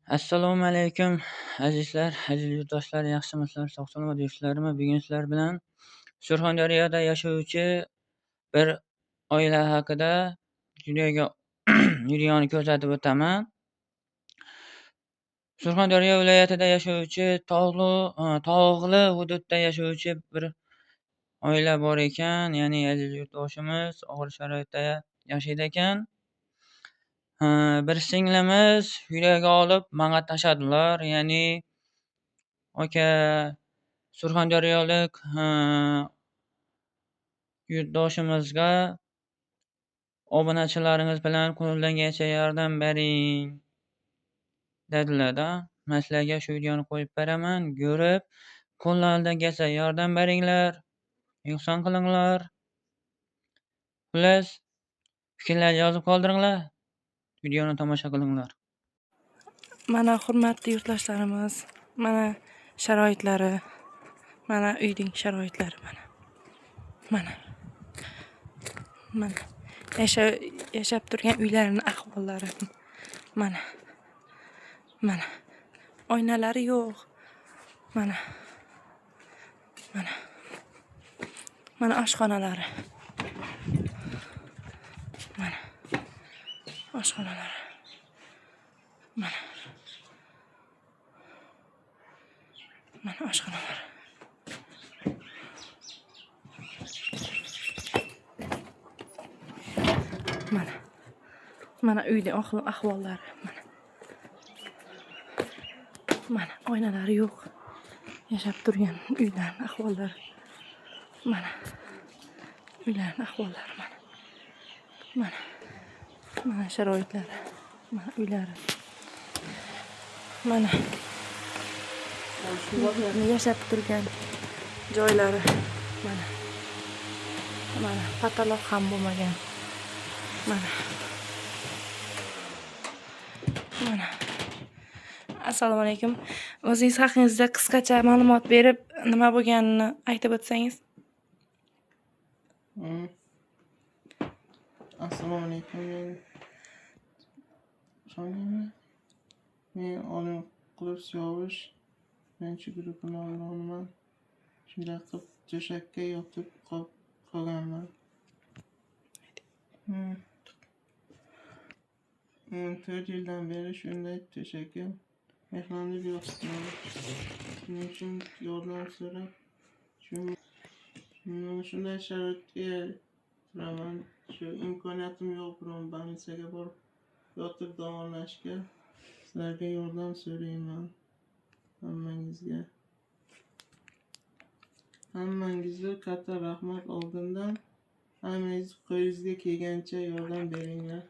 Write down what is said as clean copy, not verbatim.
Assalomu alaykum azizlar, aziz yurtdoshlar, yaxshimisizlar, sog' salomat yuribsizlarmi? Bugun sizlar bilan Surxondaryoda yashovchi bir oila haqida videoni ko'rsatib o'taman. Surxondaryo viloyatida yashovchi tog'li hududda yashovchi bir oila bor ekan, ya'ni aziz yurtdoshimiz og'ir sharoitda yashaydi ekan. Bir singlimiz videoga olib menga tashladilar, ya'ni aka Surxondaryolik yurtdoshimizga obunachilaringiz bilan qo'ldan kelgancha yordam bering dedilar-da. Men sizlarga shu videoni qo'yib beraman, ko'rib qo'llaridan kelsa yordam beringlar, ehson qilinglar. Xullas, fikrlar yozib qoldiringlar. Videoni tomosha qilinglar. Mana hurmatli yurtdoshlarimiz, mana sharoitlari, mana uyning sharoitlari mana. Mana. Mana yashab turgan uylarning ahvollari. Mana. Mana. Oynalari yo'q. Mana. Mana. Mana oshxonalari. Mana. Oshxonalari. Mana. Mana oshxonalari. Mana. Mana uyning ahvollari. Mana. Mana oynalari yo'q. Yashab turgan uylarning ahvollari. Mana. Uylarning ahvollari mana. Mana. Mana sharoitlari. Mana uylari. Mana. Yashab turgan joylari. Mana. Mana pataloq ham bo'lmagan. Mana. Mana. Assalomu alaykum. O'zingiz haqingizda qisqacha ma'lumot berib, nima bo'lganini aytib o'tsangiz. Assalomu alaykum. Men Olimqulov Siyovush, birinchi guruh nogironman. Shunday qilib to'shakka yotib qolganman. 4 yildan beri shunday to'shakka mixlanib yotibman. Shuning uchun yordam so'rab, shunday sharoitga turaman. Shu imkoniyatim yo'q biron больницаga borib yotib davolashga. Sizlarga yordam so'rayman hammangizga. Hammangizga katta rahmat oldindan. Hammangiz qo'lingizga kelgancha yordam beringlar.